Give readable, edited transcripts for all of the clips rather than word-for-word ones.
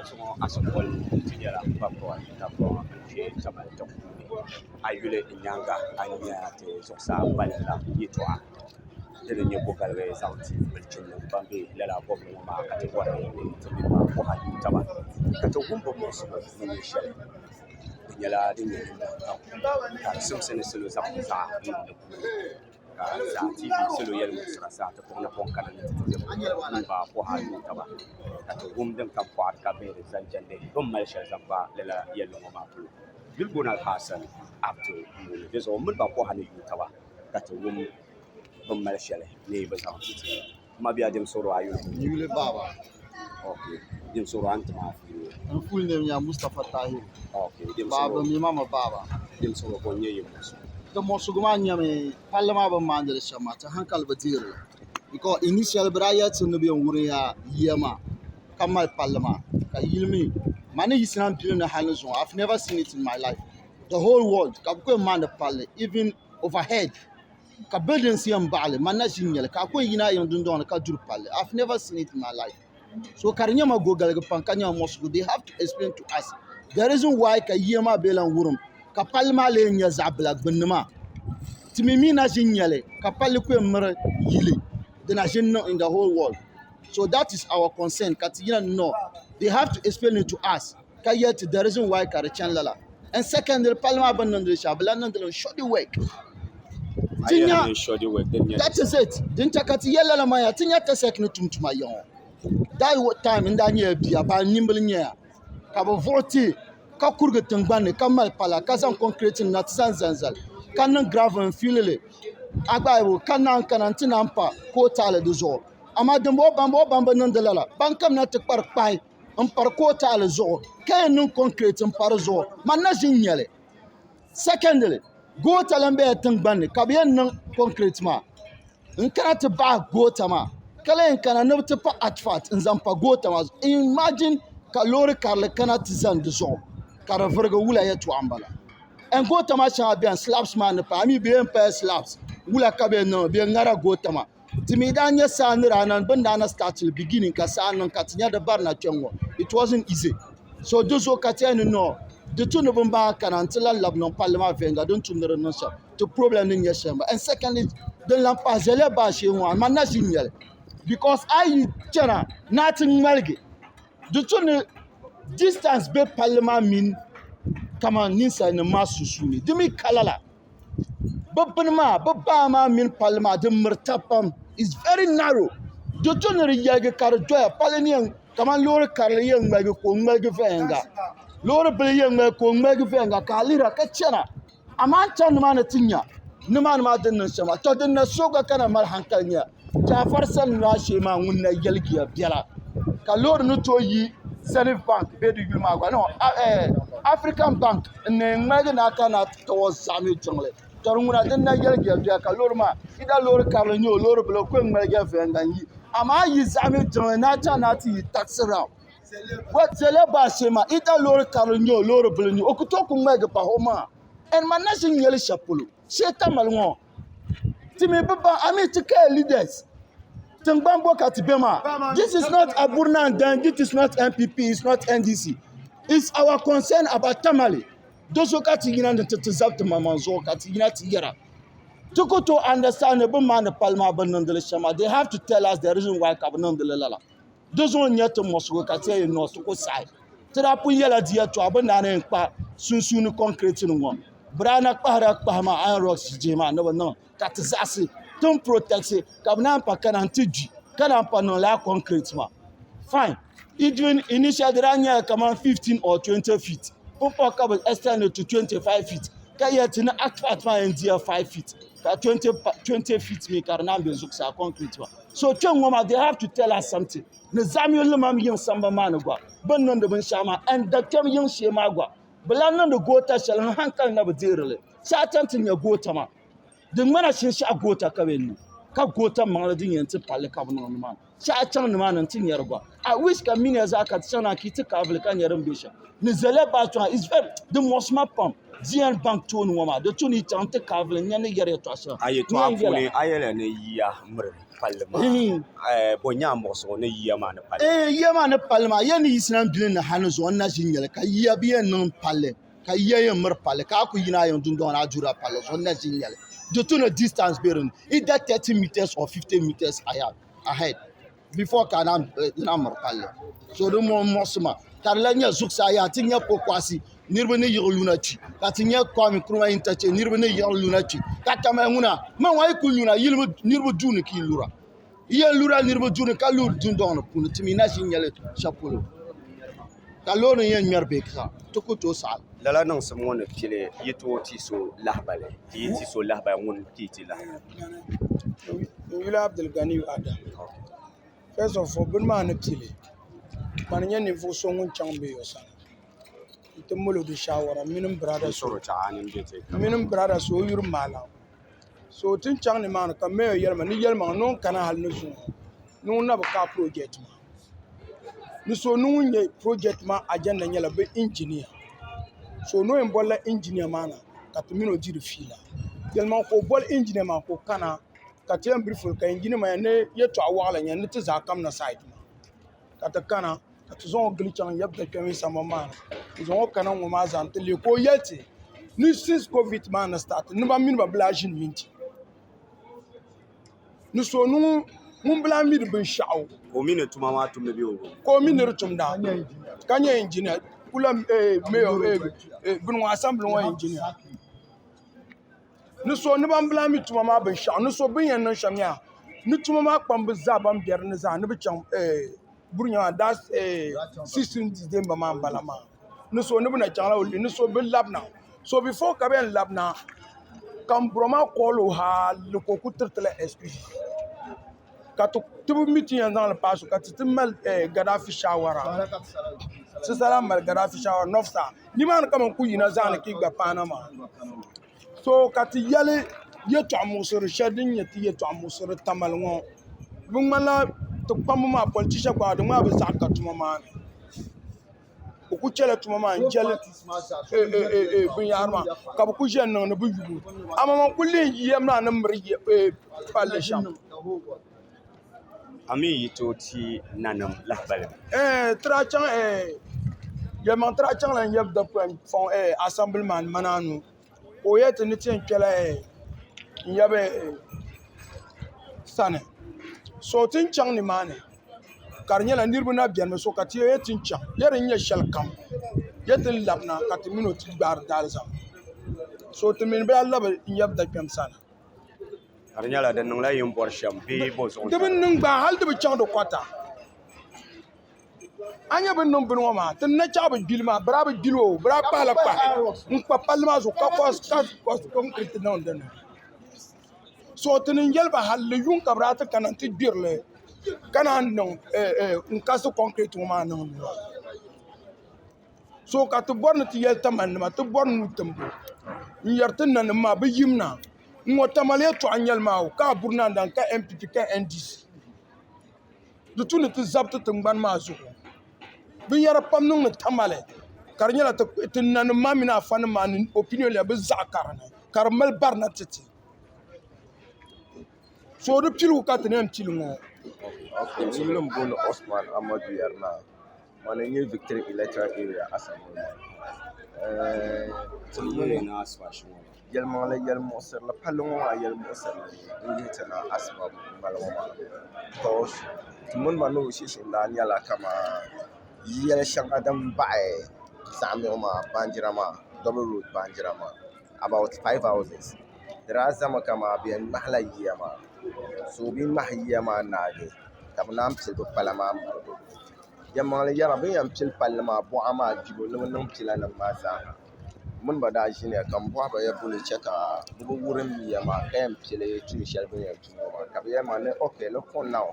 Zuŋɔ ashibiti ti nyɛla ban kpuɣi napɔŋ n-kpe Tamale tiŋ puuni. A yuli n nyaaŋa a ni nya ti zuɣusaa balinla yɛltɔɣa din n-nyɛ kogaligi zaŋ ti bilichininima ban be lala bɔbili ŋɔ maa ka ti bɔri ni ti mini ba bɔha yu taba ka ti wum bɛ muɣisigu ni nyɛ shɛli. Di nyɛla din nyɛ niŋ pam ka di simsi ni salo zaŋ bɛ zaɣa niŋ di puuni. Ka zaa TV salo yɛlimuɣisira zaa ti kpuɣi napɔŋ kana ni ti ti mini ba bɔha yu taba ka ti wum din kam pɔɣiri ka bihiri zaŋ jɛndi bɛ ni mali shɛli zaŋ kpa lala yɛlli ŋɔ maa polo. Yuli booni Alhassan Abdu m-booni di zuɣu m mini ba bɔha ni yu taba ka ti wum bɛ ni mali shɛli ni bɛ zaŋ ti ti. M mabia Dimsoro a yuli booni? N yuli Baaba. Ok Dimsoro a ni ti ma a full name? N full name nyɛla Mustapha Tahiru. Ok Dimsoro. Baaba mi ma mi Baaba. Dimsoro bɔ n-nyɛ yi muɣisigu? Ti muɣisigu maa nyɛmi palli maa bini maandi li shɛm maa ti hankali bi deeri li because initially bi daa yɛli ti ni bɛ yɛn wurim ya yiya maa ka mali palli maa ka yili mi man ni yiɣisina n bilim ni hali ni zuŋɔ I've never seen it in my life the whole world ka bi ku yɛn maandi palli even overhead ka buildings yɛn baɣali man na ʒi n nyɛli ka a ku yɛn yina a yiŋ dundɔŋ ni ka duri palli I've never seen it in my life so ka di nyɛma go galigi pam ka nyɛma muɣisigu they have to explain to us the reason why ka yiya maa bee lan wurim ka palli maa lee nyɛ zaɣ bila gbunni maa ti mi mi na ʒi n nyɛli ka palli ku yɛn miri yili di na ʒi n niŋ in the whole world so that is our concern ka ti yina ni no they have to explain it to us ka yɛli ti the reason why ka di chani lala and secondly palli maa bini niŋdi li shɛm bi lahi niŋdi li shoddy work ti nya that is it din chɛ ka ti yɛli lala maa yaa ti nya tasek ni tum tuma ya ŋɔ that time n daa nyɛla bia ba nimbili nyɛya ka bi vuɣi ti ka kurigi tingbanni ka mali pala ka zaŋ konkirɛt nim na ti zaŋ zalizali ka niŋ giraavul n fiili li a gba ayi ka naan kana n ti naan pa kootaali di zuɣu amaa dinbɔŋɔ bambɔŋɔ ban bi niŋdi lala ban kamina ti kpari kpahi n pari kootaali zuɣu ka yɛn niŋ konkirɛt n pa di zuɣu man na ʒi n nyɛli sɛkɛndili goota lan bɛla tingbanni ka bi yɛn niŋ konkirɛt maa n kana ti baɣa goota maa ka lahi yɛn kana ni bi ti pa asfalt n zaŋ pa goota maa zuɣu imajin ka loori karili kana ti zani di zuɣu ka di virigi wula yɛltɔɣa n bala ɛn goota maa shɛŋa biɛni silabs maa ni pa a mii bi yɛn pala silabs wula ka bi yɛn niŋli bi yɛn ŋarila goota maa Ti mi daa nyɛ saa ni daa na bini daa na start li beginning ka saa niŋ ka ti nya di barina kpɛŋ ŋɔ it wasn't easy so di zuɣu ka ti yɛli ni no di tu ni bin maa kana n-ti lahi labi niŋ palli maa viɛnyɛla din tu ni di niŋ shɛm ti problem ni nyɛ shɛm and secondly din lahi pahi zaliya baa shee ŋɔ man na ʒi n-nyɛli because a yi chana ni a ti ŋmaligi di tu ni distance be palli maa mini kaman ninsalinima maa sunsuuni di mi ka lala. Bi bini maa bi baa maa mini palli maa di miri tabi pam is very narrow di tu ni di yɛligi ka di doya palli ni yɛn kamani loori karili yɛn ŋmaligi ka o ŋmaligi viɛnyɛlinga loori bili yɛn ŋmaligi ka o ŋmaligi viɛnyɛlinga ka a lihira ka chɛna amaa a ni chɛni nimaani ti nya nimaani maa din niŋ shɛm maa to din na so gba ka na mali hankali nyɛla Jaafar sani maa shee maa ŋun na yɛligiya biɛla ka loori ni tooi yi Zenith Bank bee di yuli maa gba no African Bank n na yɛn ŋmaligi ni a kana towards Zaɣimɛ jiŋli to di ŋuna din na yɛligiya biɛla ka loori maa ida loori karili n nyɛ o loori bila o ku yɛn ŋmaligiya viɛnyɛlinga n yi amaa a yi Zaɣimɛ jiŋli ni a chɛŋ ni a ti yi taxi round Zaliya baa shee maa ida loori karili n nyɛ o loori bili n nyɛ o ku tooi ku ŋmaligi bahi o maŋa and man na ʒi n nyɛli shɛli polo shee tamali ŋɔ Ti mi bi baŋ, a mi ti kaya leaders tiŋgbani bɔ ka ti be maa. This is not Aburna and this is not NPP, it's not NDC. It's our concern about Tamale. Do so ka ti yina ni ti ti zabi ti maŋmaŋ zuɣu ka ti yina ti yɛra. Ti ku tooi understand ni bɛ maani pali maa bɛ niŋdi li shɛm maa. They have to tell us the reason why ka bɛ niŋdi li lala. Di zuɣu n-nyɛ ti muɣisigu ka ti yɛn yi noo ti ku saɣi. Ti daa pun yɛla di yɛltɔɣa bɛ ni daa na yɛn kpa sunsuuni kɔŋkireeti ni ŋɔ. Bɛ daa na kpahirila kpahi maa iron rods ʒiʒihi maa ni bɛ niŋ ka ti zaɣisi ti ni protɛkti ka bɛ naan pa kana nti gbi ka naan pa niŋ lala kɔŋkireeti maa. Fine, even initially di daa nyɛla kaman 15 or 20 feet pumpɔŋɔ ka bɛ extend it to 25 feet ka yɛli ti ni asphalt maa yɛn diya 5 feet ka 20 feet mi ka di naan be zuɣusaa kɔŋkireeti maa. So kpe ŋɔ maa they have to tell us something ni zaɣim yulli maa yiŋ sambani maa ni gba bɛ ni niŋdi binshɛɣu maa and dakpɛm yiŋ shee maa gba bɛ lahi niŋdi goota shɛli n hankali na bi deeri li shee a chaŋ ti nya goota maa di ŋmana shinshaɣu goota ka bɛ niŋ ka goota maŋli din yɛn ti palli ka bɛ niŋ nimaani shee a chaŋ nimaani n ti nyari gba I wish ka miniya zaa ka ti chaŋ na ka yi ti kaavili ka nya din be shɛm ni zaliya baa kpɛŋa is very di muɣisi ma pam DN bank tooni ŋɔ maa di tu ni yi chaŋ n ti kaavili n nya ni yɛri yɛltɔɣa shɛŋa A yɛltɔɣa puuni a yɛliya ni yiya mirili. palli maa bɔ n-nyɛ a muɣisigu ni yiya maa ni palli? Yiya maa ni palli maa ya ni yiɣisina m bili ni ha ni zuɣu n na ʒi n-nyɛli ka yiya bi yɛn niŋ palli ka yiya yɛn miri palli ka a ku yina a yiŋ dundɔŋ ni a durila palli zuɣu n na ʒi n-nyɛli di tu ni distance be dinni either 30 meters or 50 meters ahead before ka a naan miri palli so di muɣisi ma ka di lahi nyɛ zuɣusaa yaha ti nya kokɔɣisi niriba ni yiɣi luna kpi ka ti nya Kwame Nkrumah interchange niriba ni yiɣi luna kpi ka tamali ŋuna man ŋɔ a yi kuli luna niriba duu ni ka yi lura yi yɛn lurila niriba duu ni ka luri dundɔŋ ni puuni ti mi na ʒi n-nyɛli shɛli polo ka loori yɛn ŋmɛri bee ka ti ku tooi saɣi li. Lala niŋsim ŋɔ ni pili yi tooi ti so lahibali, ti yi ti so lahibali ŋuni ka yi ti lahibali. N yuli Abdulganiyu Adam. First of all bini maa ni pili mani nyɛ ninvuɣu so ŋun chaŋ bɛ o sani n ti mali o di shaawara mini n brada so o yuri maala so ti ni chaŋ nimaani ka mayor yɛli ma ni yɛlimaŋli ni o ni kana hali ni zuŋɔ ni ŋun na bi kaai project maa ni so ni ŋun nyɛ project maa agenda nyɛla bi injiniya so ni o yɛn bolila injiniya maa na ka ti mini o diri fiila yɛlimaŋli ka o boli injiniya maa ka o kana ka ti yɛn birifuli ka injiniya maa ni yɛltɔɣa waɣala n nyɛli ni ti zaa kamina site maa ka ti kana ka ti zaŋ o gili chaŋ yɛbi kpɛmi sambani maa ni n zaŋ o kana ŋɔ maa zaa n ti lihi ka o yɛli ti ni since covid maa ni start ni ban mini ba bi lahi ʒini minti ni so ni ŋun bi lahi miri binshaɣu ka o mi ni tuma maa tumdi bee o bi ka o mi ni di tumda ka nyɛ injiniya kula bini ŋɔ asambili ŋɔ injiniya ni so ni ban bi lahi mi tuma maa binshaɣu ni so bin yɛn niŋ shɛm nyɛla ni tuma maa kpambi zaa ban bɛ dinni zaa ni bi chaŋ 16 December maa n bala maa ni so ni bi na chaŋla o ni so bi labina so before ka bi yɛn labina ka n bro maa kooli o hali ka o ku tiritila excuse ka ti bi mi ti yɛn zaŋli paai so ka ti ti mali Gadafi shaawara ti zaa mali Gadafi shaawara nɔfsa nimaani ka man ku yina zaani ka yi gba paana maa so ka ti yɛli yɛltɔɣa muɣisiri shɛli din nyɛ ti yɛltɔɣa muɣisiri tamali ŋɔ bi ŋmanila ti kpamba maa politisha gba di ŋmanila bi zaɣa ka tuma maa ni bi ku chɛla tuma maa n jɛli binyahari maa ka bi ku ʒiya n niŋdi bi yubu amaa man ku lihi yiya maa ni miri palli shɛm. A mi yi tooi ti nanim lahabali. Ti daa chaŋ yɛlimaŋli ti daa chaŋla n yɛbi asambili maa ni mani anu ka o yɛli ti ni ti yɛn kpɛla n yɛbi sani so ti ni chaŋ nimaani ka di nyɛla niraba na biɛni mi so ka ti yɛ ti ni chaŋ yɛ din nyɛ shɛli kam yɛ ti ni labina ka ti mini o ti gbaari daalizama so ti mini bi lahi labi n yɛbi dakpɛm sani. Ka di nyɛla di niŋla yi ni bɔri shɛm bee bɔ zuɣu Di bi niŋ gba hali di bi chaŋ di kɔta. A nya bɛ ni niŋ bini ŋɔ maa, ti ni na chaɣ bi gbili maa, bɛ daa bi gbili o, bɛ daa kpahila kpahi n-kpa palli maa zuɣu ka kɔsi kɔŋkirit niŋ di ni. So ti ni yɛli ba hali di yuŋ ka bɛ daa ti kana nti gbiri li ka naan niŋ n-kasi kɔŋkirit ŋɔ maa niŋ di ni maa. So ka ti bɔri ni ti yɛli tamanima ti bɔri nuu timbu n-yɛri ti nanima maa bɛ yimina n-ŋɔ tamali yɛltɔɣa n-nyɛ li maa o ka a buri naandan ka NPP ka NDC di tu ni ti zabi ti tiŋgbani maa zuɣu binyɛra pam niŋdi tamali ka di nyɛla ti nanima maa mini afanima maa ni opinion leader bɛ zaɣa ka di ni ka di mali barina ti ti so di piligu ka ti na yɛn pili ŋɔ. N yuli m-booni Osman Amadu Yarimaa. Mani n-nyɛ Victory Electoral Area Assembly man. Yɛlimaŋli yɛlimuɣisirili palli ŋɔ maa yɛlimuɣisirili n-yihi ti na asiba malibu maa because ti mini ba negotiation daa nyɛla kaman yɛl shɛŋa din baɣi saɣimigu maa baanjira maa double road baanjira maa about 5 houses di daa zami kaman bɛ yɛn ŋmahila yiya maa so bɛ yi ŋmahi yiya maa naagi ka bɛ naan pili bɛ pala maa malibu. Yɛlimaŋli yɛra bɛ ni yɛn pili palli maa bɔɣa maa gbibu ni bɛ niŋ pilanima maa zaa m mini ba daa ʒiniya ka m bɔhi ba ya boli chɛ ka bɛ bi wurim yiya maa ka yɛn pili tuun shɛli bɛ ni yɛn tum ŋɔ maa ka bɛ yɛli ma ni ok ni for now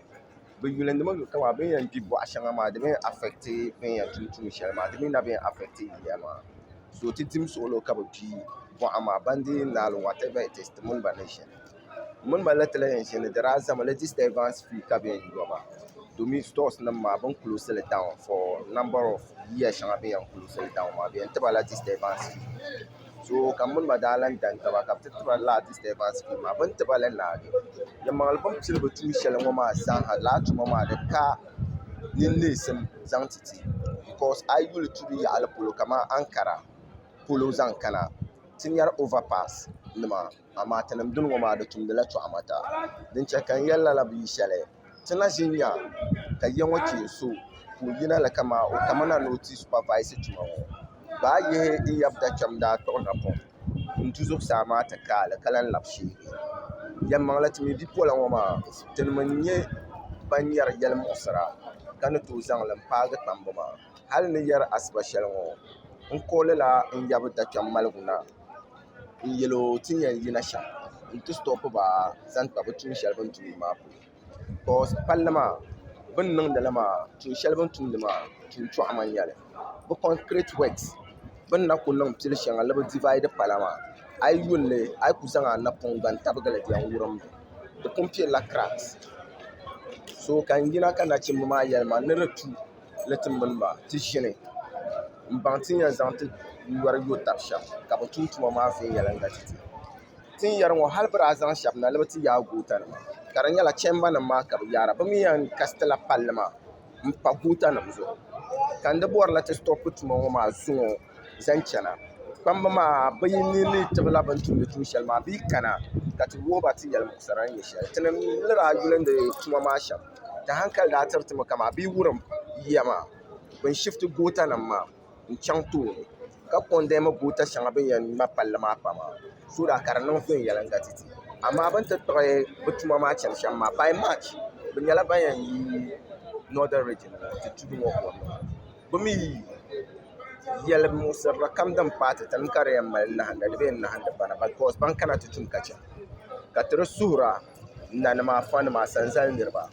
bɛ yulindimi kaman bɛ ni yɛn gbi bɔɣa shɛŋa maa di mi affect bɛ ni yɛn tum tuun shɛli maa di mi na bɛ yɛn affect yiya maa so ti dim suɣulo ka bɛ gbi bɔɣa maa ban dii naai li whatever it is ti mini ba ni ʒini. M mini ba la ti lahi yɛn ʒini di daa zami li disturbance fee ka bɛ yɛn yo ba domin stores nim maa bɛ ni close li down for number of years shɛŋa bɛ ni yɛn close li down maa bɛ yɛn ti ba la disturbance fee. So ka m mini ba daa lan dan taba ka bɛ ti tiba lala disturbance fee maa. Bɛ ni tiba li naagi, yɛlimaŋli bɛ ni pili bɛ tuun shɛli ŋɔ maa zaaha lala tuma maa di ka ninneesim zaŋ ti ti because a yi yuli tudu yaɣili polo kamani Ankara polo zaŋ kana ti nyari overpass nima amaa tinim dini ŋɔ maa di tumdila chɔɣimata. Din chɛ ka n yɛli lala bi yi shɛli ti na ʒi n-nya ka ya ŋɔ kpee so ka o yina li kaman o kamina ni o ti supavaisi tuma ŋɔ. Baa yihi n yab dakpɛm daa kpuɣi napɔŋ n-du zuɣusaa maa ti kaai li ka lan labi sheegi. Yɛlimaŋli ti mi bipola ŋɔ maa tinima n-nyɛ ban nyari yɛlimuɣisira ka ni tooi zaŋ li m-paagi kpamba maa. Hali ni yɛri asiba shɛli ŋɔ n koolila n yab dakpɛm maligu na n-yɛl o ti ni yɛn yina shɛm nti stɔpi ba zaŋ kpa bɛ tuun shɛli bɛ ni tumdi maa polo. Because palli maa bɛ ni niŋdi li maa tuun shɛli bɛ ni tumdi maa tuun chɔɣima n-nyɛ li. Bɛ concrete works bɛ ni na kuli niŋ pili shɛŋa ni bɛ divide pala maa a yi yuli li a yi kuli zaŋ a napɔŋ gba n-tabigi li di yɛn wurimmi di pun pilila cracks. So ka n yina ka nachimba maa yɛli ma ni di tu ni ti mini ba ti ʒini m-baŋ ti ni yɛn zaŋ ti yɔri yo taba shɛm ka bɛ tum tuma maa viɛnyɛliŋga ti ti. Ti ni yɛri ŋɔ hali bɛ daa zaŋ shɛba na ni bɛ ti yaai gootanima ka di nyɛla chɛmbanima maa ka bɛ yaara bɛ mi yɛn kasitila palli maa m-pa gootanima zuɣu ka n di bɔrila ti sitɔpi tuma ŋɔ maa zuŋɔ zaŋ chana kpamba maa bɛ yi nini tibila bɛ ni tumdi tuun shɛli maa bɛ yi kana ka ti wuhi ba ti yɛlimuɣisira ni nyɛ shɛli tinim ni daa yulindi tuma maa shɛm ti hankali daa tiri ti mi kaman bɛ yi wurim yiya maa bɛ ni shifiti gootanima maa n-chaŋ tooni ka kɔndɛmi goota shɛŋa bɛ ni yɛn ŋma palli maa pa maa so that ka di niŋ viɛnyɛliŋga ti ti. Amaa bɛ ni ti kpuɣi bɛ tuma maa chani shɛm maa by March bɛ nyɛla ban yɛn yi Northern Region ŋɔ nti tudu ŋɔ kom maa. Bɛ mi yɛli muɣisirili kam din paai ti tinim ka di yɛn mali nahinda di bi yɛn nahindi bana because ban kana ti tum ka chɛ ka ti di suhira nanima afanima asanzali niriba.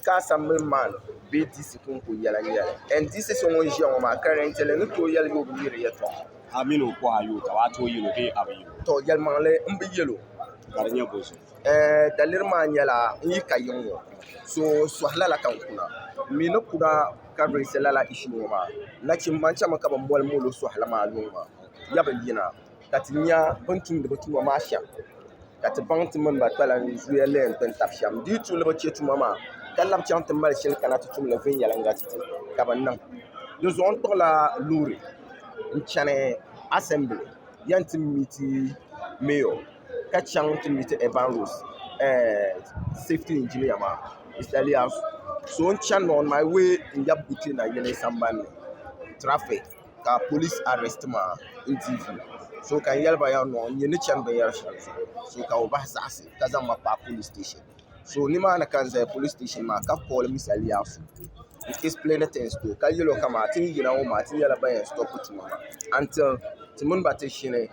Ka assembly man bee DC kɔŋko yɛla n-nyɛ li. And DC so ŋun ʒiya ŋɔ maa currently ni tooi yɛli ni o bi mi di yɛltɔɣa. A mini o kɔha yooi taba, a tooi yɛl o bee a bi yɛl o? Tɔ yɛlimaŋli m bi yɛl o. Ka di nyɛ bɔzuɣu? Daliri maa nyɛla n yi ka yiŋ ŋɔ so sɔhi lala ka n kuna. M mi ni kuna ka raise lala issue ŋɔ maa, nachimba n-chami ka bɛ moli molo sɔhili maa yuŋ maa ya bi yina ka ti nya bɛ ni tumdi bɛ tuma maa shɛm. Ka ti baŋ ti mini ba kpala zuya lɛn kpini tabi shɛm. Di yi tu ni bi chɛ tuma maa ka labi chaŋ ti mali shili kana ti tumli viɛnyɛliŋga ti ti ka bi niŋ. Di zuɣu n kpuɣila loori n-chani asɛmbili yɛn ti miiti meyo ka chaŋ ti miiti Urban Roads safety engineer maa Mr. Elias. So n chani on my way n lɛbi Guche na yili sambani ni traffic. Ka police arrest ma n DV so ka n yɛli ba yaa nɔɔ n nyɛ ni chani binyɛri shɛli zuɣu so ka bɛ bahi zaɣisi ka zaŋ ma paai police station so nimaani ka n zaya police station maa ka call Mr. Liasu n explain things to o ka yɛli o kaman ti ni yina ŋɔ maa ti nyɛla ban yɛn stop tuma maa until ti mini ba ti ʒini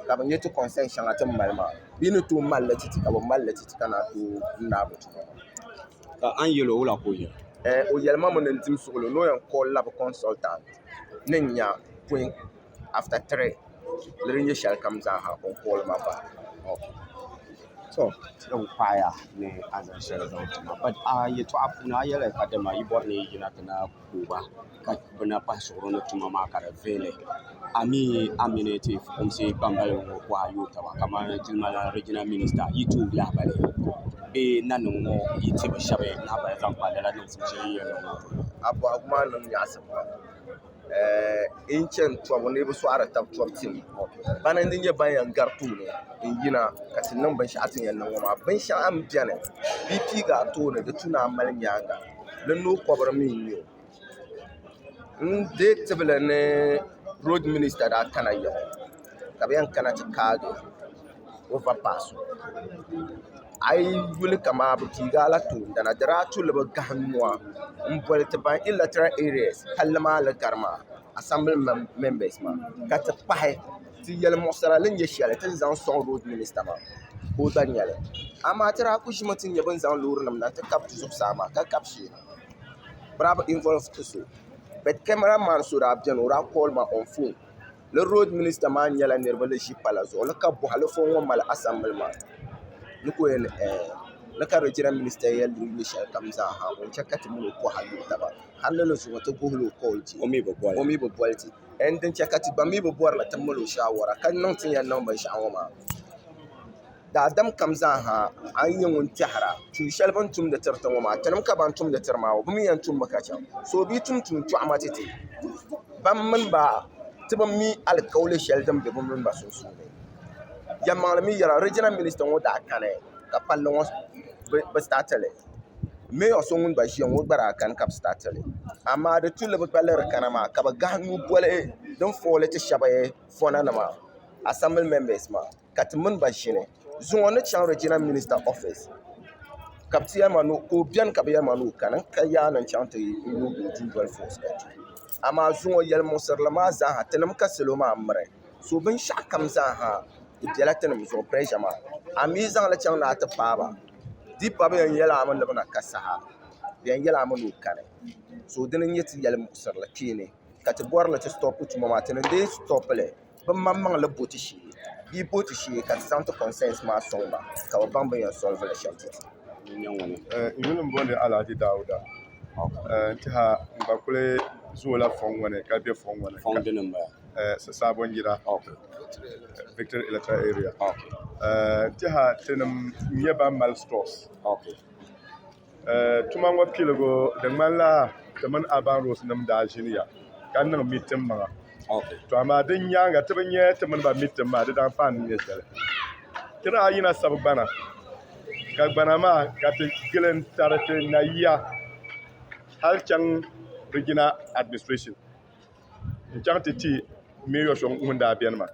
ka bɛ nya ti concern shɛŋa ti ni mali maa bɛ yi ni tooi mali li ti ti ka bɛ mali li ti ti ka naan tooi naai bɛ tuma maa. Ka a ni yɛl o wula ka o yɛli? O yɛli ma mi ni n dim suɣili ni o yɛn call la bɛ consultant ni n nya point after 3 ni di nyɛ shɛli kam zaaha o ni call ma back. Okay. To, ti paɣiya ni a zaŋ shɛli zaŋ ti ma but a yɛtɔɣa puuni a yɛli ka dama yi bɔri ni yi yina ti na ku ba ka bɛ na pahi suɣuri ni tuma maa ka di viɛli. A mi a mini ti fukumsi kpambaliba ŋɔ kɔha yooi taba kamani jilima regional minister yi tooi lahabali bee nanim ŋɔ yi ti bi shɛba lahabali zaŋ kpa lala niŋsim shɛli yi yɛn niŋ ŋɔ polo. A bɔhigu maa niŋ nyaɣisim pam. N chani tɔbu ni bɛ sɔɣiri taba tɔbu tim bana n-di nyɛ ban yɛn gari tooni n-yina ka ti niŋ binshɛɣu ti ni yɛn niŋ ŋɔ maa. Binshɛŋa m-beni bɛ yi piigi a tooni di tu ni a mali nyaaŋa di noo kɔbiri mi n-nyɛ o. N deei tibili ni road minista daa kana ya ŋɔ ka bɛ yɛn kana ti kaagi overpass a yi yuli kamani bɛ piigi a la toondana di daa tu ni bɛ gahim nua m-boli ti ban electoral areas palli maa ni gari maa assembly members maa ka ti pahi ti yɛlimuɣisira ni nyɛ shɛli ti ni zaŋ sɔŋ road minista maa ka o gba nya li amaa ti daa kuli ʒimi ti nya bɛ ni zaŋ loorinima na nti kabi ti zuɣusaa maa ka kabi sheena bɛ daa bi involve ti so but camera man so daa beni o daa call ma on phone ni road minista maa nyɛla niriba ni ʒi pala zuɣu ni ka bɔhi ni phone ŋɔ mali assembly maa ni ka o yɛli ni ɛɛh. Ni ka regional minister yɛli luɣili shɛli kam zaa ha o ni chɛ ka ti mini o kɔha yo taba. Hali lala zuɣu ti guhila o ka o je. O mi bi boli. O mi bi boli ti. And din chɛ ka ti gba mi bi bɔrili ti mali o shaawara ka niŋ ti ni yɛn niŋ binshɛɣu ŋɔ maa. Daadam kam zaa ha a ni nyɛ ŋun tɛhira tuun shɛli bɛ ni tumdi tiri ti ŋɔ maa tinim ka ban tumdi tiri maa bɛ mi yɛn tummi ka chaŋ. So bɛ yi tum tuun chɔɣu ma ti ti ban mini ba ti bi mi alikauli shɛli din be bɛ mini ba sunsuuni. Yɛlimaŋli mi yɛra regional minister ŋɔ daa kani ka palli ŋɔ bi start li. Mayor so ŋun gba ʒiya ŋɔ o gba daa kani ka bi start li amaa di tulli bi gba liri kana maa ka bi gahi nuu boli din fooli ti shɛba fona nima assembly members maa ka ti mini ba ʒini. Zuŋɔ ni chaŋ regional minister office ka bi ti yɛli ma ni ka o beni ka bi yɛli ma ni o kani n ka yaani n chaŋ ti yoogi o dundoli force ka du. Amaa zuŋɔ yɛlimuɣisirili maa zaaha tinim ka salo maa miri. So binshɛɣu kam zaaha di bela tinim zuɣu pressure maa. A mi zaŋli chaŋ ni a ti paai ba di pa bɛ yɛn yɛli a mi ni bɛ na ka saha bɛ yɛn yɛli a mi ni o kani. So dini n-nyɛ ti yɛlimuɣisirili kpeeni ka ti bɔri ni ti stop tuma maa ti ni dee stop li bɛ maŋmaŋ li bo ti shee bɛ yi bo ti shee ka ti zaŋ ti consent maa sɔŋ ba ka bɛ baŋ bɛ ni yɛn solve li shɛm ti ti. N nyɛ ŋuni? N yuli m-booni Alhaji Dauda. N tɛha n gba kuli zoola fɔŋ ŋɔ ni ka be fɔŋ ŋɔ ni. Fɔŋ dini m-bala? Sabonjira Victory Electoral Area. N tɛha tinim n-nyɛ ban mali stores. Tuma ŋɔ piligu di ŋmanila ti mini Urban Roads nim daa ʒiniya ka niŋ mitin maŋa. To amaa din nyaaŋa ti bi nya ti mini ba mitin maa di daanfaani ni nyɛ shɛli. Ti daa yina sabi gbana ka gbana maa ka ti gili n-tariti Nayiya hali chaŋ Regional Administration. N chaŋ ti ti mayor so ŋun daa beni maa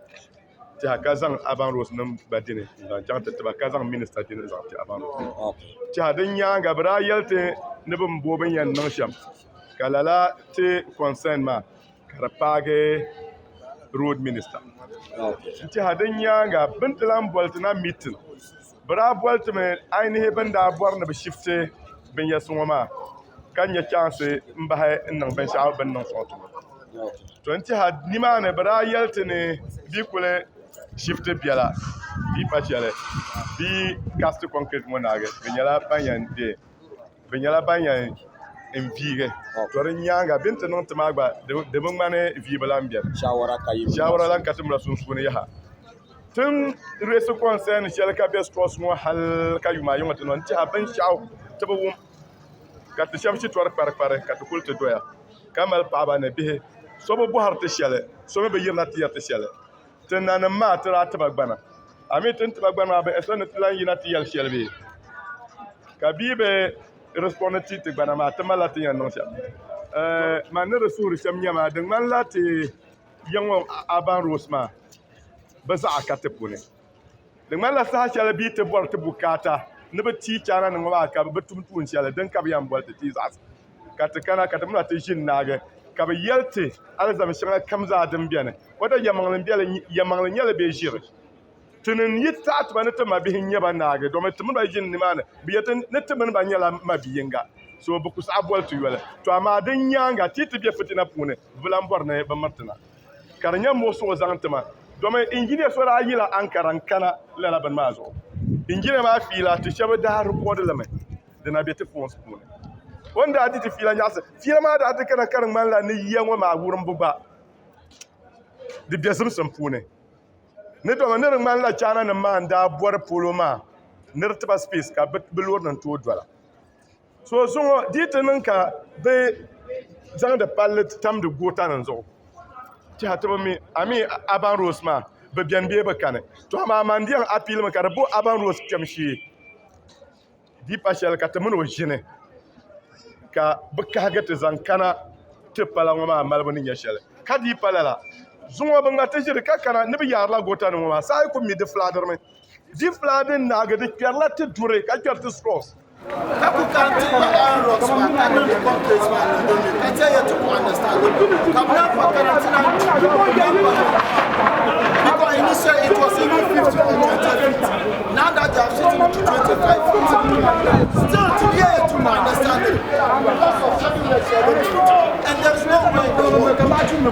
tiɛha ka zaŋ Urban Roads nim gba dini n zaŋ chaŋ ti tiba ka zaŋ minister dini n zaŋ ti Urban Roads tiɛha din nyaanga bi daa yɛli ti ni bi ni bo bin yɛn niŋ shɛm ka lala ti concern maa ka di paagi road minister n tiɛha din nyaanga bin ti lahi boli ti na meeting bi daa boli ti mi ainihi bin daa bori ni bi shifti binyɛrisi ŋɔ maa ka nyɛ chaansi n bahi n niŋ binshaɣu bin niŋ sɔŋ tuma to n tiɛha nimaani bi daa yɛli ti ni bi kuli shifti biɛla di pa shɛli bi kasi konkirɛt ŋɔ naagi bi nyɛla ban yɛn deei bi nyɛla ban yɛn n viigi to di nyaanga bi ni ti niŋ ti maa gba di bi ŋmani viibu lahi biɛni shaawara lahi ka ti miri sunsuuni yaha Tin reesi konsɛn shɛli ka bɛ stɔs ŋɔ hali ka yuma ayi ŋɔ ti niŋ n-tɛha binshɛɣu ti bi wum ka ti shɛba shitɔri kparikpari ka ti kuli ti doya ka mali paɣaba ni bihi so bi bɔhiri ti shɛli so mi bi yirina ti yɛri ti shɛli ti nanim maa ti daa ti ba gbana a mi ti ni ti ba gbana maa bɛ expect ni ti lahi yina ti yɛli shɛli bee ka bia bi respond ti ti gbana maa ti malila ti ni yɛn niŋ shɛm man ni di suhuri shɛm nyɛ maa di ŋmanila ti ya ŋɔ Urban Roads maa bɛ zaɣa ka ti puuni. Di ŋmanila saha shɛli bɛ yi ti bɔri ti bukaata ni bɛ ti China nim ŋɔ maa ka bɛ tum tuun shɛli din ka bɛ yɛn boli ti ti zaɣisi ka ti kana ka ti mini ba ti ʒini naagi ka bɛ yɛli ti alizama shɛŋa kam zaa din beni o da yɛlimaŋli nyɛli bee ʒiri. Tinim yi taɣi ti ba ni ti mabihi n-nyɛ ba naagi domi ti mini ba ʒini nimaani bɛ yɛli ti ni ti mini ba nyɛla mabi yiŋga so bɛ ku saɣi boli ti yoli. To amaa din nyaaŋa ti yi ti be fitina puuni bɛ bi lan bɔri ni bɛ miri ti na. Ka di nyɛ muɣisigu zaŋ ti ma, domi injinia so daa yila Ankara n-kana lala bini maa zuɣu. Injinia maa fiila ti shɛba daa rikɔdi li mi, di na be ti phones puuni. O ni daa di ti fiila nyaɣisi, fiila maa daa ti kana ka di ŋmanila ni yiya ŋɔ maa wurimbu gba di be zimsim puuni. Ni domi ni di ŋmanila China nim maa n-daa bɔri polo maa ni di ti ba space ka bɛ loorinima tooi dola. So zuŋɔ di yi ti niŋ ka bɛ zaŋdi palli tamdi gootanima zuɣu tɛha ti bi mi a mi Urban Roads maa bɛ beni bee bɛ kani to amaa man di yɛn apiilimi ka di bo Urban Roads kpɛm shee di pa shɛli ka ti mini o ʒini ka bɛ kahigi ti zaŋ kana ti pala ŋɔ maa malibu ni nyɛ shɛli ka di pa lala zuŋɔ bɛ ŋma ti ʒiri ka kana ni bɛ yaarila gootanima ŋɔ maa saa yi ku mi di filaadirimi Di fulaadin naagi di kpɛrila ti duri ka kpɛri ti straws. Ka ku kan ti kpa iron rods maa ka niŋ di concrete maa niŋ din ni ka chɛ ya ti ku understand it ka bɛ lahi pa kana ti naan number because initially it was even 50 or 20 feet now that they have shifted it to 25 feet still to be here to understand it because of everywhere and there is no way in the world and no.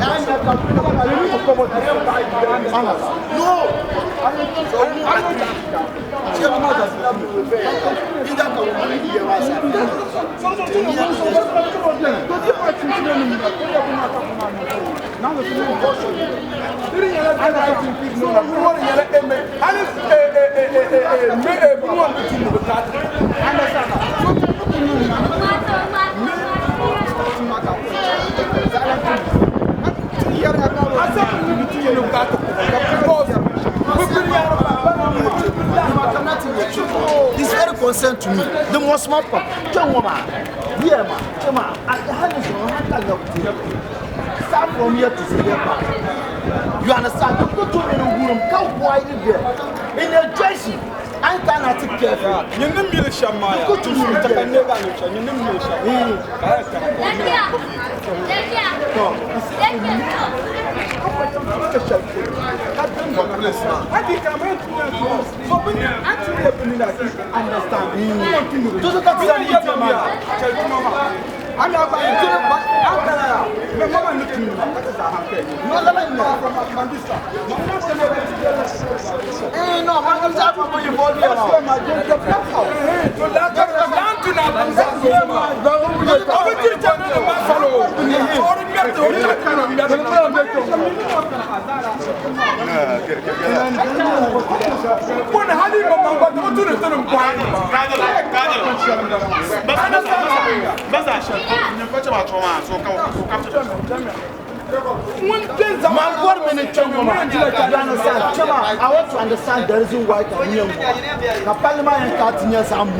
It's very concerned to me. The most smart part. Yeah, ma. I start from here to here back. You understand? You go to in a room, come wide there. In a jersey, I cannot take care. You need me to Go to me. I want to understand the reason why the parliament and